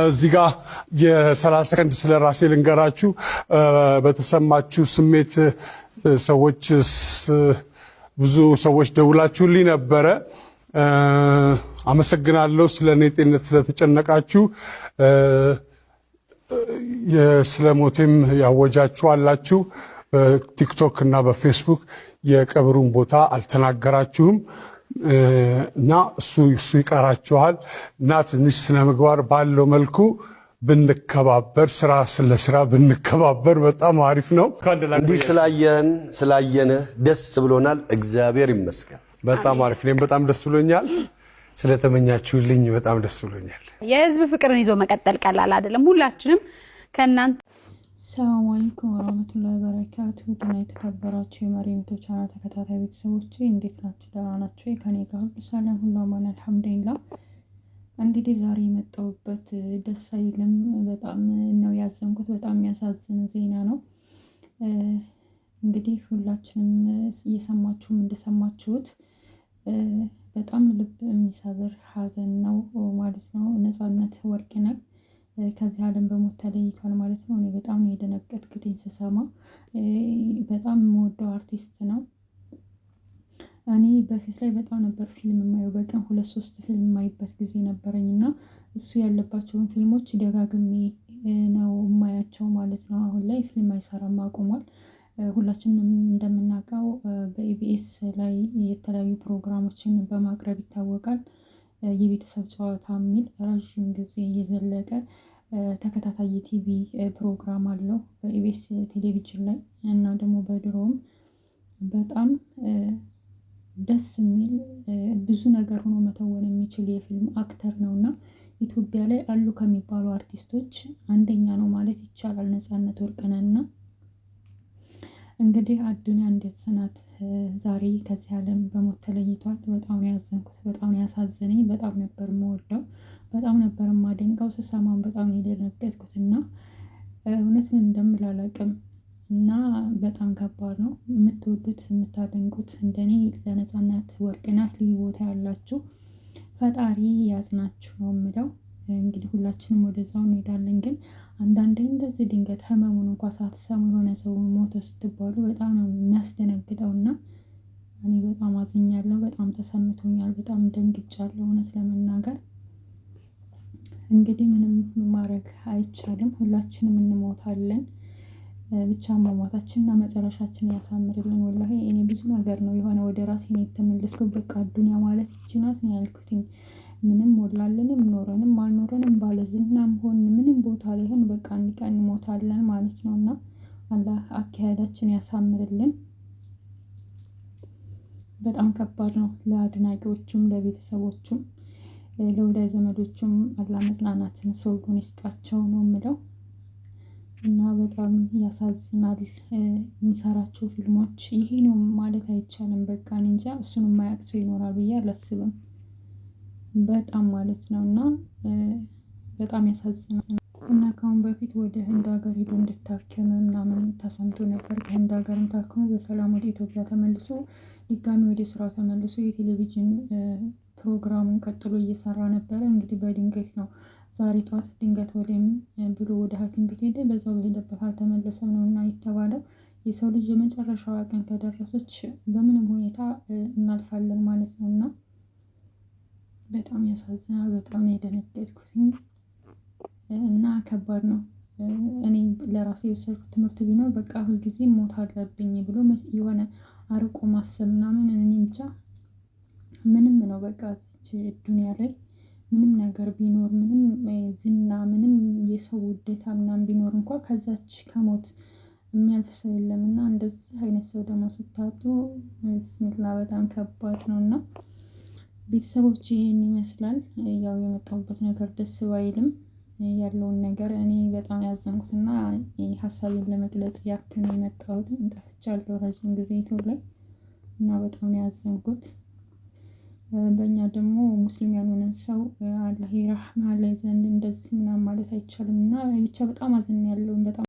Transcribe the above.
እዚህ ጋር የ30 ሰከንድ ስለ ራሴ ልንገራችሁ። በተሰማችሁ ስሜት ሰዎች፣ ብዙ ሰዎች ደውላችሁልኝ ነበረ። አመሰግናለሁ ስለ እኔ ጤንነት ስለተጨነቃችሁ፣ ስለ ሞቴም ያወጃችሁ አላችሁ። በቲክቶክ እና በፌስቡክ የቀብሩን ቦታ አልተናገራችሁም እና እሱ ይቀራችኋል እና ትንሽ ስነ ምግባር ባለው መልኩ ብንከባበር፣ ስራ ስለ ስራ ብንከባበር በጣም አሪፍ ነው። እንዲህ ስላየህን ስላየንህ ደስ ብሎናል። እግዚአብሔር ይመስገን። በጣም አሪፍ። እኔም በጣም ደስ ብሎኛል። ስለተመኛችሁልኝ በጣም ደስ ብሎኛል። የህዝብ ፍቅርን ይዞ መቀጠል ቀላል አይደለም። ሁላችንም ከእናንተ ሰላም አለይኩም ወራህመቱላሂ ወበረካቱ። ድና የተከበራችሁ የመሪም ዩቲዩብ ቻናል ተከታታይ ቤተሰቦቼ እንዴት ናችሁ? ደህና ናችሁ? ከኔ ጋር ሁሉ ሰላም፣ ሁሉ አማን አልሐምዱሊላህ። እንግዲህ ዛሬ የመጣሁበት ደስ አይልም። በጣም ነው ያዘንኩት። በጣም የሚያሳዝን ዜና ነው። እንግዲህ ሁላችንም እየሰማችሁም እንደሰማችሁት በጣም ልብ የሚሰብር ሀዘን ነው ማለት ነው። ነፃነት ወርቅነህ ከዚህ ዓለም በሞት ተለይቷል ማለት ነው። እኔ በጣም ነው የደነገጥኩትኝ ስሰማ። በጣም የምወደው አርቲስት ነው። እኔ በፊት ላይ በጣም ነበር ፊልም የማየው፣ በቀን ሁለት ሶስት ፊልም የማይበት ጊዜ ነበረኝ እና እሱ ያለባቸውን ፊልሞች ደጋግሜ ነው የማያቸው ማለት ነው። አሁን ላይ ፊልም አይሰራም፣ አቁሟል። ሁላችንም እንደምናውቀው በኢቢኤስ ላይ የተለያዩ ፕሮግራሞችን በማቅረብ ይታወቃል። የቤተሰብ ጨዋታ የሚል ረዥም ጊዜ እየዘለቀ ተከታታይ የቲቪ ፕሮግራም አለው በኢቢኤስ ቴሌቪዥን ላይ እና ደግሞ በድሮውም በጣም ደስ የሚል ብዙ ነገር ሆኖ መተወን የሚችል የፊልም actor ነው እና ኢትዮጵያ ላይ አሉ ከሚባሉ አርቲስቶች አንደኛ ነው ማለት ይቻላል ነፃነት ወርቅነህ። እና እንግዲህ አዱኒያ እንዴት ናት ዛሬ ከዚህ ዓለም በሞት ተለይቷል። በጣም ነው ያዘንኩት፣ በጣም ነው ያሳዘነኝ። በጣም ነበር የምወደው፣ በጣም ነበር የማደንቀው። ስሰማም በጣም ነው የደነገጥኩት እና እውነት ምን እንደምል አላውቅም። እና በጣም ከባድ ነው። የምትወዱት የምታደንቁት እንደኔ ለነፃነት ወርቅነህ ልዩ ቦታ ያላችሁ ፈጣሪ ያጽናችሁ ነው የምለው። እንግዲህ ሁላችንም ወደዛው እንሄዳለን። ግን አንዳንዴ እንደዚህ ድንገት ህመሙን እንኳ ሳትሰሙ የሆነ ሰው ሞተ ስትባሉ በጣም ነው የሚያስደነግጠው። እና እኔ በጣም አዝኛለሁ፣ በጣም ተሰምቶኛል፣ በጣም ደንግጫለሁ እውነት ለመናገር። እንግዲህ ምንም ማድረግ አይቻልም፣ ሁላችንም እንሞታለን። ብቻ መሟታችንና መጨረሻችን ያሳምርልን። ወላሂ እኔ ብዙ ነገር ነው የሆነ ወደ ራሴ ነው የተመለስኩት። በቃ ዱንያ ማለት ይቺ ናት ነው ያልኩትኝ። ምንም ሞላለንም ኖረንም አልኖረንም ባለዝናም ሆን ምንም ቦታ ላይ ሆን በቃ አንድ ቀን እንሞታለን ማለት ነው። እና አላህ አካሄዳችን ያሳምርልን። በጣም ከባድ ነው ለአድናቂዎቹም፣ ለቤተሰቦቹም፣ ለወዳጅ ዘመዶቹም አላህ መጽናናትን ሶብሩን ይስጣቸው ነው የምለው። እና በጣም ያሳዝናል። የሚሰራቸው ፊልሞች ይሄ ነው ማለት አይቻልም። በቃ እኔ እንጃ እሱን የማያውቅ ሰው ይኖራል ብዬ አላስብም። በጣም ማለት ነው እና በጣም ያሳዝናል። እና ከአሁን በፊት ወደ ህንድ ሀገር ሄዶ እንድታከመ ምናምን ተሰምቶ ነበር። ከህንድ ሀገርም ታክሞ በሰላም ወደ ኢትዮጵያ ተመልሶ ድጋሚ ወደ ስራው ተመልሶ የቴሌቪዥን ፕሮግራሙን ቀጥሎ እየሰራ ነበረ። እንግዲህ በድንገት ነው ዛሬ ጠዋት ድንገት ወደም ብሎ ወደ ሐኪም ቤት ሄደ። በዛው በሄደበት አልተመለሰም ነው እና የተባለው። የሰው ልጅ የመጨረሻዋ ቀን ከደረሰች በምንም ሁኔታ እናልፋለን ማለት ነው እና በጣም ያሳዝናል። በጣም ነው የደነገጥኩትኝ እና ከባድ ነው። እኔ ለራሴ የወሰድኩት ትምህርት ቢኖር በቃ ሁልጊዜ ሞት አለብኝ ብሎ የሆነ አርቆ ማሰብ ምናምን እኔ እንጃ ምንም ነው በቃ ዱንያ ላይ ምንም ነገር ቢኖር፣ ምንም ዝና፣ ምንም የሰው ውዴታ ምናምን ቢኖር እንኳ ከዛች ከሞት የሚያልፍ ሰው የለም። እና እንደዚህ አይነት ሰው ደግሞ ስታጡ ብስሚላ በጣም ከባድ ነው። እና ቤተሰቦች ይህን ይመስላል። ያው የመጣሁበት ነገር ደስ ባይልም ያለውን ነገር እኔ በጣም ያዘንኩትና ሀሳቤን ለመግለጽ ያክል ነው የመጣሁት። ጠፍቻለሁ ረጅም ጊዜ ዩቲዩብ ላይ እና በጣም ነው ያዘንኩት። በእኛ ደግሞ ሙስሊም ያልሆነን ሰው አላህ ይራህማ ላይ ዘንድ እንደዚህ ምናምን ማለት አይቻልም። እና ብቻ በጣም አዝን ያለውን በጣም